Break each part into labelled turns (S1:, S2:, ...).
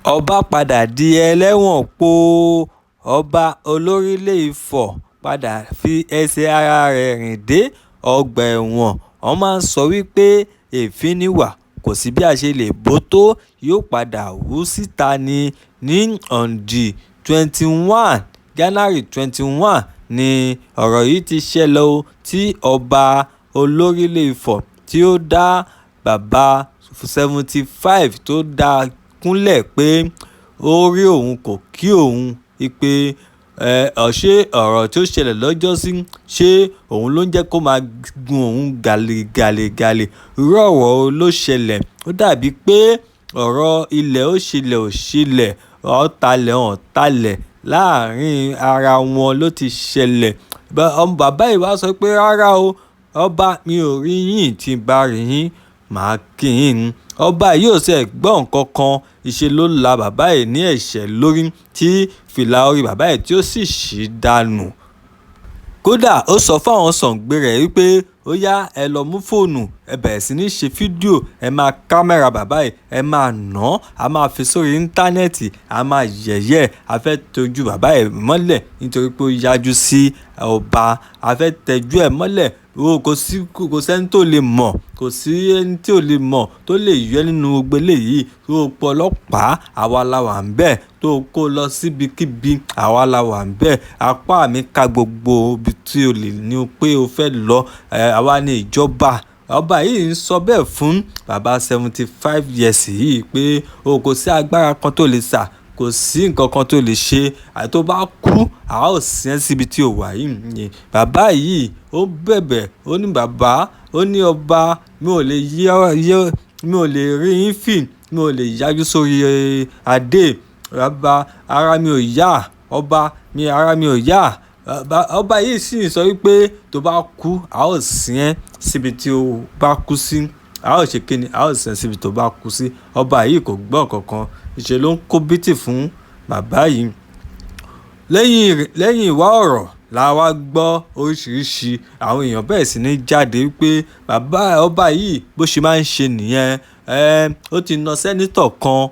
S1: Ọba padà di ẹlẹ́wọ̀n póò, ọba olórílẹ̀ ìfọ̀ padà fi ẹsẹ̀ ara rẹ̀ rìn dé ọgbà ẹ̀wọ̀n. Wọ́n máa ń sọ wípé èéfín níwà, kò sí bí a ṣe lè bó tó, yóò padà wú síta ní on the 21, January 21 ni ọ̀rọ̀ yìí ti ṣẹlẹ̀ o, tí ọba olórílẹ̀ ìfọ̀ tí ó dá bàbá 75 tó dá kúnlẹ̀ pé ó rí òun kò kí òun pé ṣé ọ̀rọ̀ tí ó ṣẹlẹ̀ lọ́jọ́sí, ṣé òun ló ń jẹ́ kó máa gun òun gàlè gàlè gàlè? Irú ọ̀rọ̀ wo ló ṣẹlẹ̀? Ó dàbí pé ọ̀rọ̀ ilẹ̀ ó ṣẹlẹ̀ ò ṣẹlẹ̀, ọ̀talẹ̀ ọ̀talẹ̀ láàrin ara wọn ló ti ṣẹlẹ̀. Bàbá yìí wá sọ pé rárá o, ọba, mi ò rí yín, tí n bá rí yín màá kí yín. Ọba yìí ò ṣe gbọ́ nǹkan kan, ìṣe ló la bàbá yìí ní ẹ̀ṣẹ́ lórí tí fìlà orí bàbá yìí tí ó sì ṣí dànù. Kódà ó sọ fáwọn sọ̀ǹgbẹ rẹ̀ wípé ó yá, ẹ lọ mú fóònù, ẹ bẹ̀rẹ̀ sí ní ṣe fídíò, ẹ máa kámẹ́rà bàbá yìí, ẹ máa nà án, a máa fi sórí íńtánẹ́ẹ̀tì, a máa yẹ̀yẹ́, a fẹ́ tọ́jú bàbá yìí mọ́lẹ̀ nítorí pé ó yájú sí ọba, a fẹ́ tẹ́jú ẹ̀ mọ́lẹ̀. O kò sí, kò sẹ́ni tó lè mọ̀, kò sí ẹni tí ò lè mọ̀ tó lè yọ ẹ́ nínú gbogbo eléyìí. Tó pọ̀ ọlọ́pàá, àwa la wà níbẹ̀. Tó kó lọ síbikíbi, àwa la wà níbẹ̀. Apá mi ka gbogbo ibi tí o lè ní pé o fẹ́ lọ. Àwa ni ìjọba. Ọba yìí ń sọ bẹ́ẹ̀ fún bàbá 75 years yìí pé o kò sí agbára kan tó lè sà, kò sí nǹkan kan tó lè ṣe, àti tó bá kú, a ó sin ẹ́ síbi tí o wà yìí. Bàbá yìí ó bẹ̀bẹ̀, ó ní bàbá, ó ní ọba, mi ò lè yẹ́, mi ò lè rí yín fì, mi ò lè yájú sórí adé. Bàbá, ara mi ò yá, ọba mi, ara mi ò yá. Ọba yìí sì ń sọ wípé tó bá kú, a ó sin ẹ́ síbi tí o bá kú sí. A ó ṣe kíni? A ó sin ẹ́ síbi tó bá kú sí. Ọba yìí kò gbọ́ nǹkan kan, ìṣe ló ń kó bítì fún bàbá yìí. Lẹ́yìn ìwá ọ̀rọ̀ la wá gbọ́ oríṣiríṣi àwọn èèyàn bẹ̀rẹ̀ sí ní jáde wípé bàbá ọba yìí bó ṣe máa ń ṣe nìyẹn. Ó ti na sẹ́nítọ̀ kan,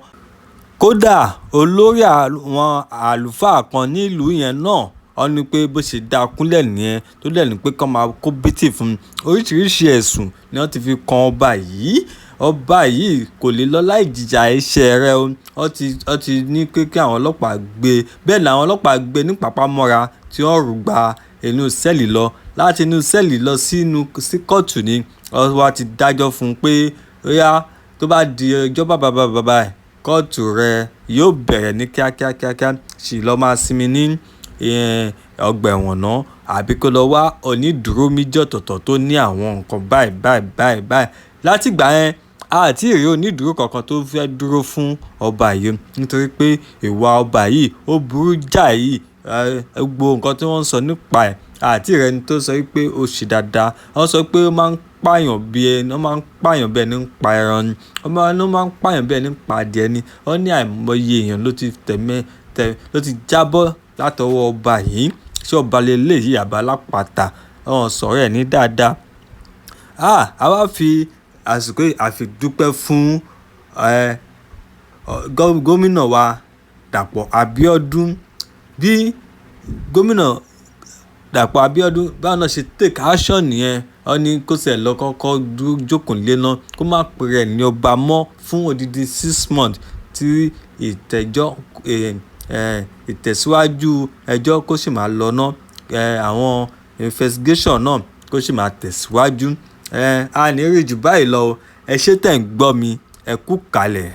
S1: kódà olórí àwọn àlùfáà kan nílùú yẹn náà. Wọ́n ní pé bó ṣe dá kúnlẹ̀ nìyẹn, tó dẹ̀ ní pé kí wọ́n máa kó bítì fún un. Oríṣiríṣi ẹ̀sùn ni wọ́n ti fi kan ọba yìí. Ọba yìí kò lè lọ láì jìyà ẹ̀ṣẹ̀ rẹ̀ o. Wọ́n ti ní pé kí àwọn ọlọ́pàá gbé. Bẹ́ẹ̀ ni àwọn ọlọ́pàá gbé ní pàpámọ́ra tí wọ́n rú gba inú sẹ́ẹ̀lì lọ. Láti inú sẹ́ẹ̀lì lọ sí kóòtù ni wọ́n wá ti dájọ́ fún un pé ó yá, tó bá di ọjọ́ bàbá bàbá ẹ̀, kóòtù rẹ̀ yóò bẹ̀rẹ̀ ní kíákíá kíákíá, sì lọ máa sinmi ní ọgbà ẹ̀wọ̀n náà, àbí kó lọ wá onídùúró méjì ọ̀tọ̀ọ̀tọ̀ tó ní àwọn nǹkan báyìí báyìí báyìí báyìí. Látìgbà yẹn, a ti rí onídùúró kankan tó fẹ́ dúró fún ọba yìí, nítorí pé ìwà ọba yìí ó burú jáì. Gbogbo nǹkan tí wọ́n ń sọ nípa ẹ̀, àti rẹ̀ ni tó sọ wípé ó ṣe dáadáa. Wọ́n sọ pé ó máa ń pààyàn bí ẹni, ó máa ń pààyàn bí ẹni ń pa ẹran ni. Ó máa ń pààyàn bí ẹni ń pa adìẹ ni. Wọ́n ní àìmọye èèyàn ló ti tẹ̀mẹ́ tẹ̀, ló ti jábọ́ látọwọ́ ọba yìí. Ṣé ọba lè léyìí àbá lápáta? Wọ́n sọ̀rọ̀ ẹ̀ ní dáadáa. A wá fi àsìkò yìí, a fi dúpẹ́ fún gómìnà wa Dàpọ̀ Abíọ́dún. Bí gómìnà Dàpọ̀ Abíọ́dún bá náà ṣe take action nìyẹn, wọ́n ní kó ṣe lọ kọ́kọ́ jókòó lé náà, kó má pe rẹ̀ ní ọba mọ́ fún odidi 6 months tí ìtẹ́jọ́, ìtẹ̀síwájú ẹjọ́ kó sì máa lọ ná. Àwọn investigation náà kó sì máa tẹ̀síwájú. A ní rí ju báyìí lọ o. Ẹ ṣé tẹ̀ ń gbọ́ mi, ẹ kú kalẹ̀.